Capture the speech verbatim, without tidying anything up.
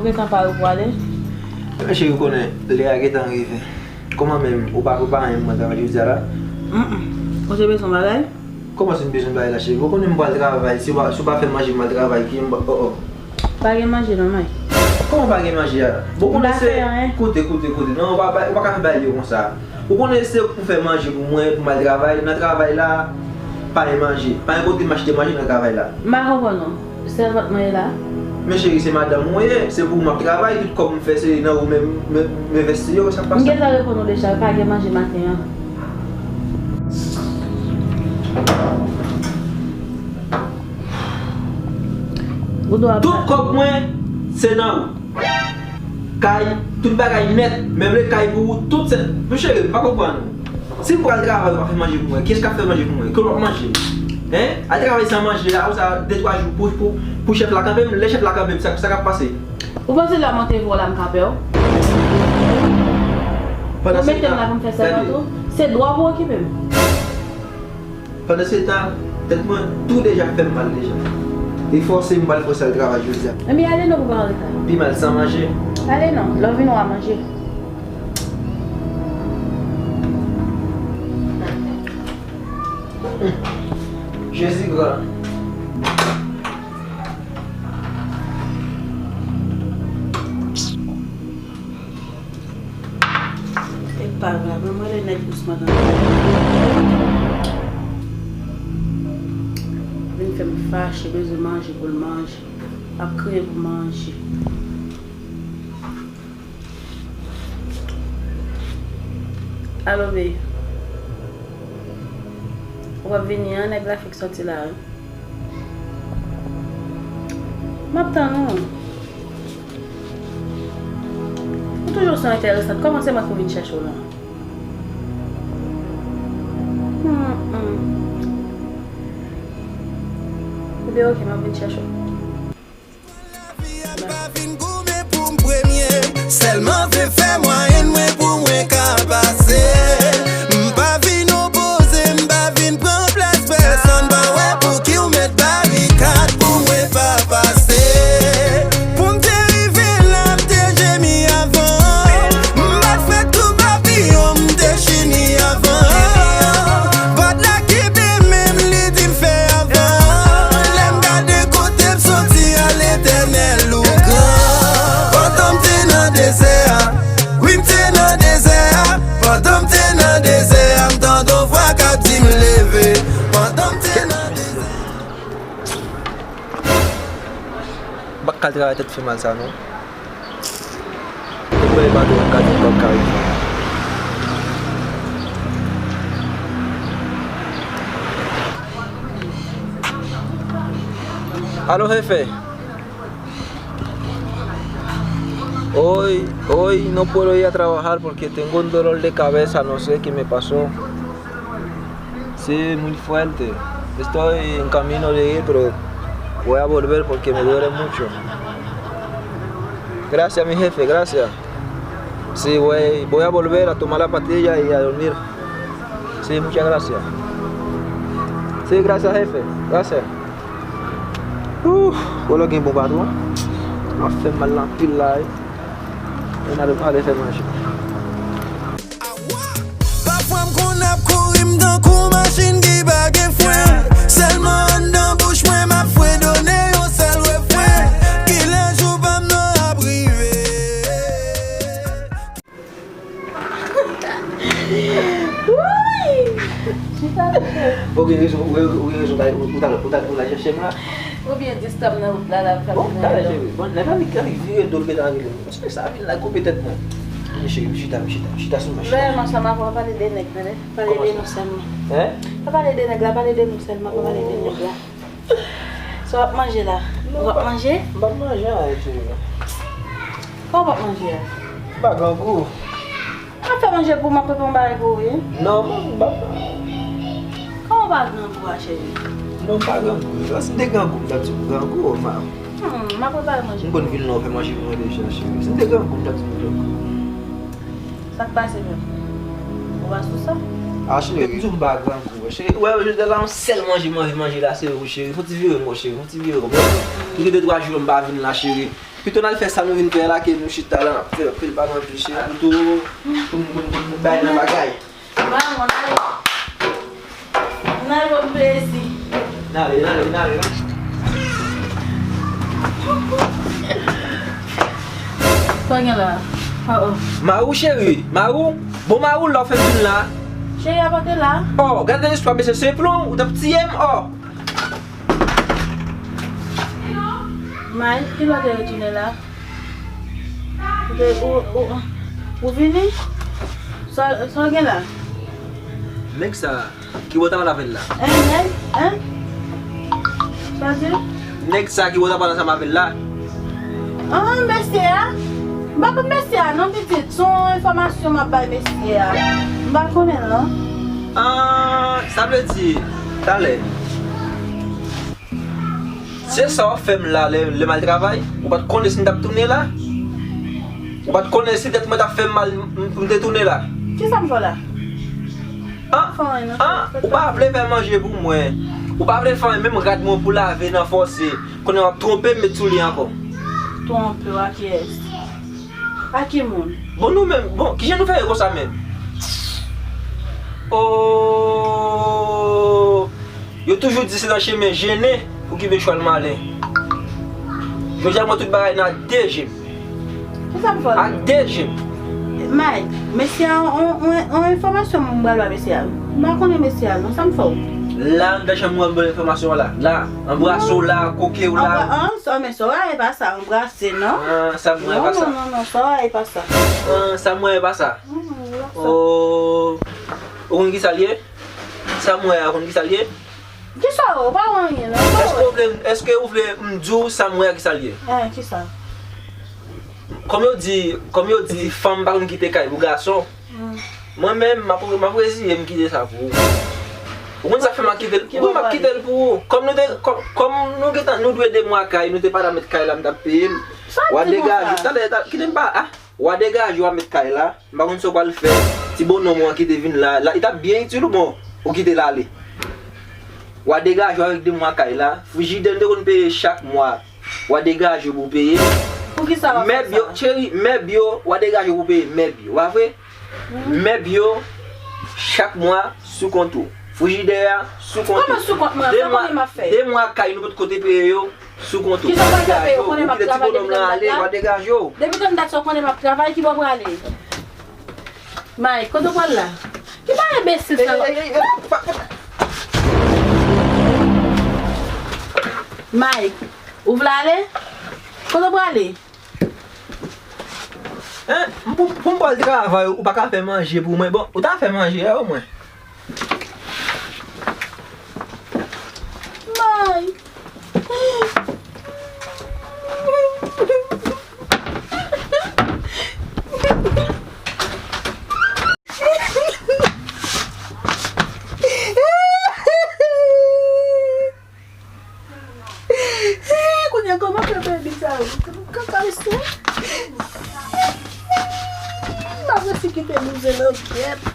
Gentan pare pou ale? Men cheri, ou konnen lè a gentan rive. Kòman menm, ou pa prepare anyen pou mwen travay jodi a la? Mm, mm. Ou te bezwen bagay? Kòman si m bezwen bagay la, cheri? Ou konnen m pral travay, si w pa, si w pa fè manje, m pral travay, ki m, oh, oh. Pa gen manje non, May. Kòman pa gen manje a? Bon, ou konnen se, koute, koute, koute. Non, ou pa, ou pa ka fè bagay yo konsa. Ou konnen se pou fè manje pou mwen, pou m al travay. Nan travay la, pa gen manje. Pa gen kote m achte manje nan travay la. M pa konprann ou. Sèvant mwen ye la. Men cheri, se madanm ou ye. Se pou ou m ap travay. Tout kòb m fè, se nan ou menm m envesti yo. Sa k pase? M gentan reponn ou deja, pa gen manje maten an. Tout kòb mwen, se nan ou. Kay, tout bagay nèt, meble kay pou ou, tout se, mon cheri, m pa konprann ou. Si m pral travay, ou pa fè manje pou mwen, kiyès k ap fè manje pou mwen? Ke w ap manje? Hein? Al travay san manje la, konsa, de twa jou pou, pou, pou chèf la kanpe m, lè chèf la kanpe m, sa, sa k ap pase? Ou panse lè m monte vò la, m ka pè w? Ou mete m la pou m fè sèvant ou? Se dwa pou okipe m. Pandan se tan, tèt mwen tou deja fè m mal deja. E fòse m pral fòse al travay jodi a. Ebyen, ale non pou pa an reta. Pi mal san manje. Ale non, lè w vini w a manje. Jezi gran. E pa grav, mwen rele nèg dousman tande. Vin fè m fache, bezwen manje pou l manje. Ap kriye pou manje. Alo, bae. Ou p ap vini an, nèg la fèk sòti la, wi. M ap tann ou. Ou toujou sou entèresant. Kòman se mwen pou vin chèche w la? Hmm, hmm. Ebyen, oke, m ap vin chèche w. Lavi a pa vin goumen pou m premye. Sèlman vle fè mwayenn mwen pou mwen ka pase. M pa vin opoze, m pa vin pran plas pèsonn. Pa wè pouki w met barikad pou mwen pa pase. Pou m te rive la, m te jemi avan. M pa t fèt kou papiyon, m te chini avan. Pòt la kipe men m, li di m fè avan. Lè m gade kote m soti a, Letènèl ou gran. Pandan m te nan dezè a, wi, m te nan dezè a. Pandan m te nan dezè a, m tande yon vwa k ap di m leve. Pandan m te nan dezè a. M pa ka al travay tèt fè mal sa non. Ou kwè e bato m ap gade m p ap ka rive. Alo, jefe. Hoy, hoy no puedo ir a trabajar porque tengo un dolor de cabeza, no sé qué me pasó. Sí, muy fuerte. Estoy en camino de ir, pero voy a volver porque me duele mucho. Gracias, mi jefe, gracias. Sí, voy, voy a volver a tomar la pastilla y a dormir. Sí, muchas gracias. Sí, gracias, jefe. Gracias. Uf, wè lè w gen bon patwon. Ap fè m mal anpil la wi. Mwen ale, ale fè manje. Pafwa m konn ap kouri m tankou machin ki pa gen fren. Sèlman anndan bouch mwen m ap fredone yon sèl refren. Kilè jou pa m nan ap rive? Woy! Chita, mesye. Ou gen rezon, ou gen, ou gen rezon, ou, ou ta, ou ta, ou ta chèche m la. Ou byen distan m nan wout la, la, fè m. Bon, talè, cheri. Bon, nèg la, li, li vire do l, gentan rele m. Paske sa vin la, koupe tèt mwen. Men cheri, chita, chita, chita sou machin. Lè m ansanm avè w, pale de nèg, tande? Pale de nou sèlman. Hein? Pa pale de nèg la, pale de nou sèlman, pa pale de nèg la. Sa w ap manje la? Ou p ap manje? M p ap manje anyen, cheri. Kòman w p ap manje a? M pa grangou. M ap fè manje pou w, m ap prepare yon bagay pou ou, wi. Non, m p ap. Kòman w pa grangou a, cheri? Non, m pa grangou. Si m te grangou, m t ap di w grangou, ma. Hmm, m ap prepare manje pou ou. M konn vin la, w fè manje pou mwen deja, cheri. Si m te grangou, m t ap di w grangou. Sa k pase menm? Ou pa sou sa? Ah, cheri, m di w m pa grangou. Cheri, wè, jodi a la, yon sèl manje m anvi manje la, se ou, cheri. Fò ti vire m, cheri. Fò ti vire m. Tou gen de twa jou, m pa vin la, cheri. Pito n al fè sa nou vin fè la ke nou chita la, n ap fè anpil bagay anpil chita. Pito pou n, pou n, pou n bay nan bagay. Mwen, mwen ale. Mwen ale pou m plezi. N ale, n ale, n ale. Sa gen la? Oh, oh. Marou cheri, Marou. Bon Marou, lè w fè vin la. Cheri, a pa te la. Oh, gade istwa mesye, se plon, ou t ap tiye m, oh. May, kilè w te retounen la? Ou te, ou, ou, ou vini? Sa, sa w gen la? Nèg sa, ki bò w t al avè l la? Hein, nèg? Hein? Sa di? Nèg sa ki bò w t al ansanm avè l la? Ah, mesye a? M pa konn mesye a non, pitit. Se yon enfòmasyon m ap bay mesye a. M pa konnen l non. Ah, sa vle di, talè. Se sa w ap fè m la lè, lè m al travay? Ou pa t konnen si m t ap tounen la? Ou pa t konnen si tèt mwen t ap fè m mal m, m, m te tounen la? Kisa m fè w la? Ah, ah, ou pa vle fè manje pou mwen. Ou pa vle fè menm rad mwen pou lave nan fòse. Kounye a w ap twonpe m met sou li ankò. Twonpe w a kiyès? A ki moun? Bon, nou menm, bon, kijan nou fè ye konsa menm? Oh, yo toujou di se nan chemen jennen pou ki vle chwal malen. Jodi a mwen tout bagay nan de je m. Kisa m fè w? Ak de je m. May, mesye a, on, on, on enfòmasyon m pral ba mesye a. M pa konnen mesye a non, sa m fè w? La, m ta janm wè bon enfòmasyon la. La, anbrase w la, koke w la. Anbra-, an, sa, men sa w a, e pa sa, anbrase non. Ah, sa m wè pa sa. Non, non, non, non, sa w a, e pa sa. Ah, sa m wè e pa sa. Oh, ou konn ki sa l ye? Sa m wè a, ou konn ki sa l ye? Kisa w wè? Ou pa wè anyen non. Èske ou vle, èske ou vle m di w sa m wè a ki sa l ye? Eh, kisa? Kòm yo di, kòm yo di, fanm pa konn kite kay pou gason. Mwen menm, m ap, m ap reziye m kite sa pou ou. Ou konn sa fè m ap kite l, ou konn m ap kite l pou ou. Kòm nou te, kòm, kòm nou gentan, nou dwe de mwa kay, nou te pa ta met kay la, m t ap peye l. W a degaje, talè, talè, kite m pa, ah, w a degaje, w a met kay la. M pa konn sa w pral fè. Ti bonòm ou an ki te vin la, la, li t ap byen itil ou, bon, ou kite l ale. W a degaje w avèk de mwa kay la. Frijidè m te konn peye chak mwa. W a degaje w pou w peye. Poukisa w ap fè sa? Mèb yo, cheri, mèb yo, w a degaje w pou w peye mèb yo. Pa vre? Mèb yo, chak mwa, sou kont ou. Frijidè a, sou kont ou. Kòman sou kont mwen? Sa w konnen m ap fè? De mwa kay nou potko te peye yo. Sou kont ou. Kisa w pral fè peye? Ou konnen m ap travay depi tann dat la? Depi tann dat sa w konnen m ap travay, ki bò w prale? Mike, kote w pral la? Ki bagay enbesil sa? Ey, ey, ey, ey, pa, pa. Mike, ou vle ale? Kote w prale? Hein? Pou, pou m pral travay, ou pa ka fè manje pou mwen. Bon, ou ta fè manje a omwen. May. Kounye a, kòman fè baby sa yo? Kaka isi. M pa resi kite bouzen nan pyèt.